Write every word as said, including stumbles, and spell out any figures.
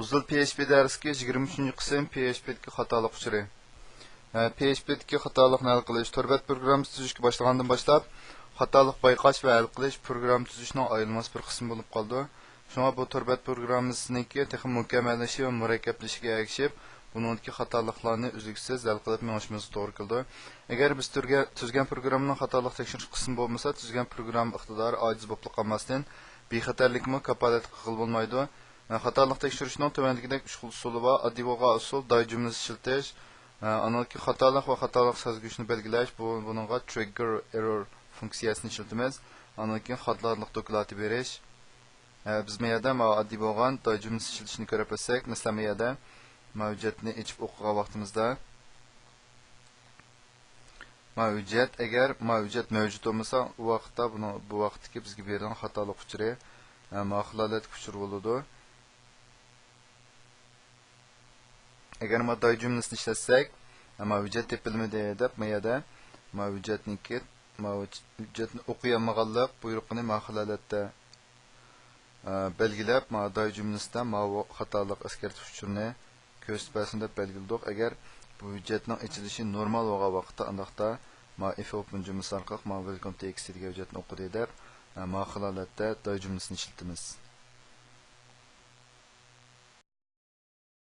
ئۇزۇل پي ئېچ پى دەرسلىكى، يىگىرمە ئۈچىنچى قىسىم، پي ئېچ پى دىكى خاتالىق ئۇچۇرى. ئە، پي ئېچ پى دىكى خاتالىقنى ھەل قىلىش. تور بەت پروگراممىسى تۈزۈشكە باشلىغاندىن باشلاپ، خاتالىق بايقاش ۋە ھەل قىلىش پروگرامما تۈزۈشنىڭ ئايرىلماس بىر قىسمى بولۇپ قالىدۇ. شۇڭا بۇ تور بەت پروگراممىسىنىڭكى تېخىمۇ مۇكەممەللىشى ۋە مۇرەككەپلىشىشىگە ئەگىشىپ، بۇنىڭدىكى خاتالىقلارنى ئۈزلۈكسىز ھەل قىلىپ مېڭىشىمىزغا توغرا كېلىدۇ. ئەگەر بىز تۈرگە-، تۈزگەن پروگراممىنىڭ خاتالىق تەكشۈرۈش قىسمى بولمىسا، تۈزگەن پروگرامما ئىقتىدارى ئاجىز بولۇپلا قالماستىن، بىخەتەرلىكمۇ كاپالەتلىك قىلغىلى بولمايدۇ. خاتالىق تەكشۈرۈشنىڭ تۆۋەندىكىدەك ئۈچ خىل ئۇسۇلى بار. ئاددىي بولغان ئۇسۇل، داي جۈملىسى ئىشلىتىش. ئانىڭدىن كېيىن خاتالىق ۋە خاتالىق سەزگۈچنى بەلگىلەش. بۇ، بۇنىڭغا ترىگگېر ئېررور فۇنكسىيەسىنى ئىشلىتىمىز. ئاندىن كېيىن خاتالىق دوكلاتى بېرىش. بىز ما يەردە ما ئاددىي بولغان داي جۈملىسى ئىشلىتىشنى كۆرۈپ ئۆتسەك، مەسىلەن، ما يەردە ما ھۆججەتنى ئېچىپ ئوقۇغان ۋاقتىمىزدا، ما ھۆججەت، ئەگەر ما ھۆججەت مەۋجۇت بولمىسا، ئۇ ۋاقىتتا بۇنىڭ، بۇ ۋاقىتتىكى بىزگە بېرىلگەن خاتالىق ئۇچۇرى، ئە، ما خىل ھالەتتىكى ئۇچۇر بولىدۇ. ئەگەر ما داي جۈملىسىنى ئىشلەتسەك، ئە، ما ھۆججەت تېپىلمىدى دەپ، ما يەردە ما ھۆججەتنىڭكى، ما ھۆججەتنى ئوقۇيالمىغانلىق بۇيرۇقىنى ما خىل ھالەتتە ئە، بەلگىلەپ، ما داي جۈملىسىدە ماۋۇ خاتالىق ئەسكەرتىش ئۇچۇرىنى كۆرسىتىپ بەرسۇن دەپ بەلگىلىدۇق. ئەگەر بۇ ھۆججەتنىڭ ئېچىلىشى نورمال بولغان ۋاقىتتا، ئانداقتا ما ئىف ئوپېن جۈملىسى ئارقىلىق ما ۋېلكام تى ئېكىس تى دېگەن ھۆججەتنى ئوقۇدى دەپ، ئە، ما خىل ھالەتتە داي جۈملىسىنى ئىشلىتىمىز.